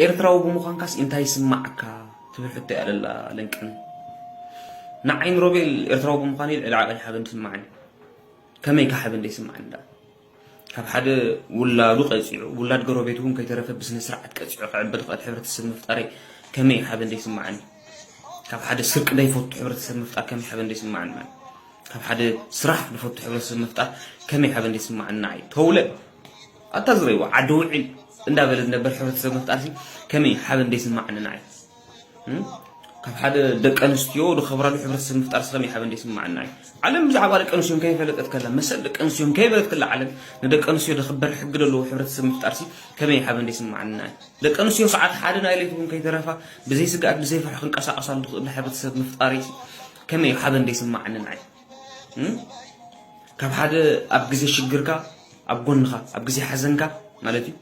ኤርትራዊ ብምዃንካስ እንታይ ይስማዓካ? ትብል ሕቶ እያ ለላ ለንቅን። ንዓይን ሮቤል ኤርትራዊ ብምዃን ልዕሊ ዓቐን ሓበን ትስማዓኒ። ከመይ ከሓበን ደይስማዓኒ ደኣ? ካብ ሓደ ውላዱ ቀጺዑ፣ ውላድ ጎረቤቱ እውን ከይተረፈ ብስነ ስርዓት ቀጺዑ ክዕበድ ክእል ሕብረተሰብ ምፍጣረይ ከመይ ሓበን ደይስማዓኒ? ካብ ሓደ ስርቂ ደይፈቱ ሕብረተሰብ ምፍጣር ከመይ ሓበን ደይስማዓኒ? ካብ ሓደ ስራሕ ዝፈቱ ሕብረተሰብ ምፍጣር ከመይ ሓበን ደይስማዓኒ? ንዓይ ተውለ ኣታ ዝረይዎ ዓዲ ውዒል እንዳበለ ዝነበር ሕብረተሰብ ምፍጣር ሲ ከመይ ሓበን ደይስማዓኒ? ንዓይ ካብ ሓደ ደቂ ኣንስትዮ ዝኸብራሉ ሕብረተሰብ ምፍጣር ሲ ከመይ ሓበን ደይስማዓኒ? ንዓይ ዓለም ብዛዕባ ደቂ ኣንስትዮ ከይፈለጠት ከላ፣ መሰል ደቂ ኣንስትዮ ከይበለት ከላ ዓለም ንደቂ ኣንስትዮ ዘኽበር ሕጊ ዘለዎ ሕብረተሰብ ምፍጣር ሲ ከመይ ሓበን ደይስማዓኒ? ንዓይ ደቂ ኣንስትዮ ሰዓት ሓደ ናይ ለይቲ እውን ከይተረፋ ብዘይ ስግኣት ብዘይ ፍርሒ ክንቀሳቐሳሉ ዝኽእላ ሕብረተሰብ ምፍጣር ሲ ከመይ ሓበን ደይስማዓኒ? ንዓይ ካብ ሓደ ኣብ ግዜ ሽግርካ ኣብ ጎንኻ ኣብ ግዜ ሓዘንካ ማለት እዩ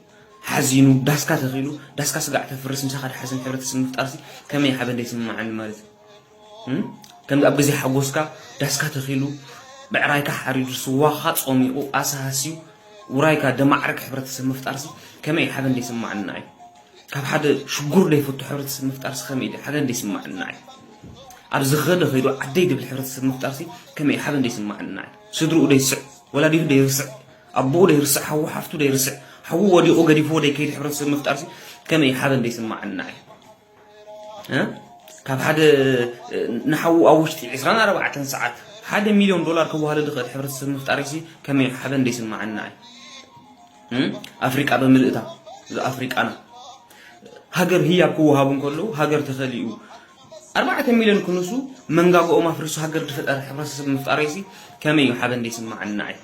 ሓዚኑ ዳስካ ተኺሉ ዳስካ ስጋዕ ተፍርስ ምሳኻ ድሓዘን ሕብረተሰብ ምፍጣር ሲ ከመይ ሓበን ደይስማዓኒ ማለት እዩ። ከምዚ ኣብ ግዜ ሓጎስካ ዳስካ ተኺሉ ብዕራይካ ሓሪዱ ስዋኻ ጾሚቑ ኣሳሃስዩ ውራይካ ደማዕረግ ሕብረተሰብ ምፍጣር ሲ ከመይ ሓበን ደይስማዓኒ? ንዓይ ካብ ሓደ ሽጉር ደይፈቱ ሕብረተሰብ ምፍጣር ሲ ከመይ ሓበን ደይስማዓኒ? ንዓይ ኣብ ዝኸደ ከይዱ ዓደይ ድብል ሕብረተሰብ ምፍጣር ሲ ከመይ ሓበን ደይስማዓኒ? ንዓይ ስድርኡ ደይስዕ ወላዲቱ ደይርስዕ ኣቦኡ ደይርስዕ ሓዉ ሓፍቱ ደይርስዕ ሓዉ ወዲቑ ገዲፍዎ ደይከይድ ሕብረተሰብ ምፍጣር ሲ ከመይ ሓበን ደይስማዓኒ? ንዓይ ካብ ሓደ ንሓዉ ኣብ ውሽጢ ዕስራን ኣርባዕተን ሰዓት ሓደ ሚልዮን ዶላር ክወሃለሉ ዝኽእል ሕብረተሰብ ምፍጣር ሲ ከመይ ሓበን ደይስማዓኒ? ንዓይ ኣፍሪቃ ብምልእታ እዚ ኣፍሪቃና ሃገር ህያብ ክወሃቡ እንከለዉ ሃገር ተኸሊኡ ኣርባዕተ ሚልዮን ክንሱ መንጋግኦም ኣፍሪሱ ሃገር ዝፈጠረ ሕብረተሰብ ምፍጣረይ ሲ ከመይ እዩ ሓበን ደይስማዓኒ? ንዓይ